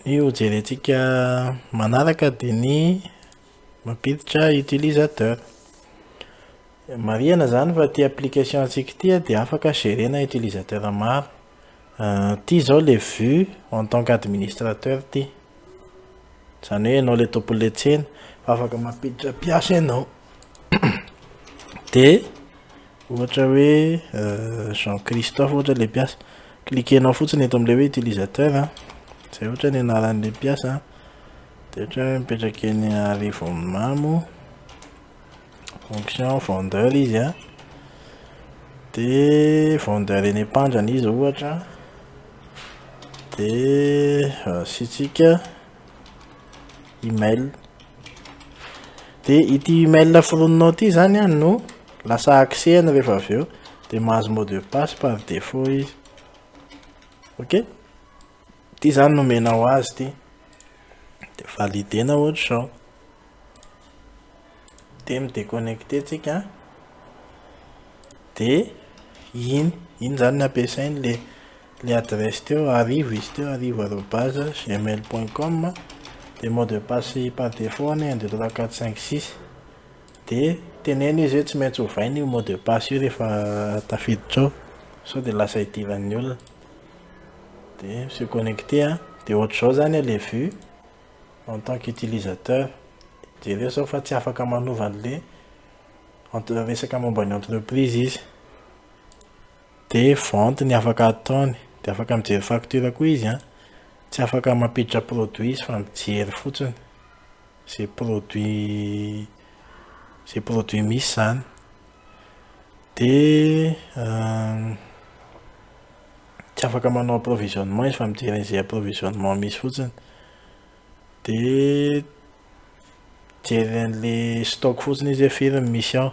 Ny hojerentsika manaraka dia ny mampiditra utilisateur. Marihana izany fa ity application antsika ity an dia afaka gérer-na utilisateur maro. Ity izao ilay vue en tant qu'administrateur ity. Izany hoe ianao ilay tompon'ilay tsena fa afaka mampiditra mpiasa ianao. Dia ohatra hoe Jean Christophe ohatra ilay mpiasa. Cliquer-nao fotsiny eto amin'ilay hoe utilisateur an, izay ohatra ny anaran'ilay mpiasa an, dia ohatra hoe mipetraka eny Arivonimamo, fonction vendeur izy an, dia vendeur eny Ampandrana izy ohatra, dia asiantsika email. Dia ity email foroninao ity izany an no lasa accès-ny rehefa avy eo, dia mahazo mot de passe par défaut izy. Ok? Ity izany nomenao azy ity. Dia valider-na ohatr'izao. Dia mi-déconnecter tsika an. Dia iny, iny izany no ampiasainy ilay ilay adresse teo, arivo izy teo, arivo arobase gmail point com. Dia mot de passe par défaut anie un deux trois quatre cinq six. Dia teneno izy hoe tsy maintsy ovaina io mot de passe io rehefa tafiditra ao sao dia lasa idiran'ny olona. Dia se connecter an, dia ohatr'izao izany ilay vue en tant qu'utilisateur. Jereo izao fa tsy afaka manova an'ilay entre- resaka momba ny entreprise izy. Dia vente ny afaka ataony, dia afaka mijery facture koa izy an, tsy afaka mampiditra produit izy fa mijery fotsiny izay produit izay produit misy izany. Dia tsy afaka manao approvisionnement izy fa mijery an'izay approvisionnement misy fotsiny. Dia mijery an'ilay stock fotsiny izy hoe firy ny misy ao.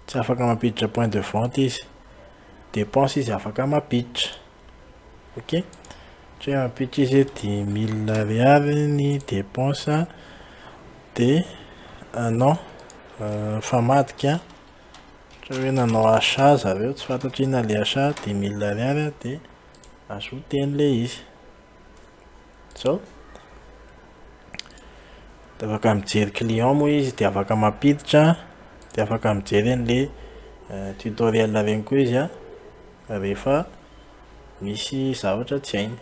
Tsy afaka mampiditra point de vente izy. Dépense izy afaka mampiditra. Ok? Ohatra hoe mampiditra izy hoe dix mille ariary ny dépense dia non, mifamadika, ohatra hoe nanao achat zareo tsy fantatro inona ilay achat, dix mille ariary an, dia ajouter-ny ilay izy. Zao. Dia afaka mijery client moa izy dia afaka mampiditra, dia afaka mijery an'ilay tutoriel ireny koa izy an, rehefa misy zavatra tsy hainy.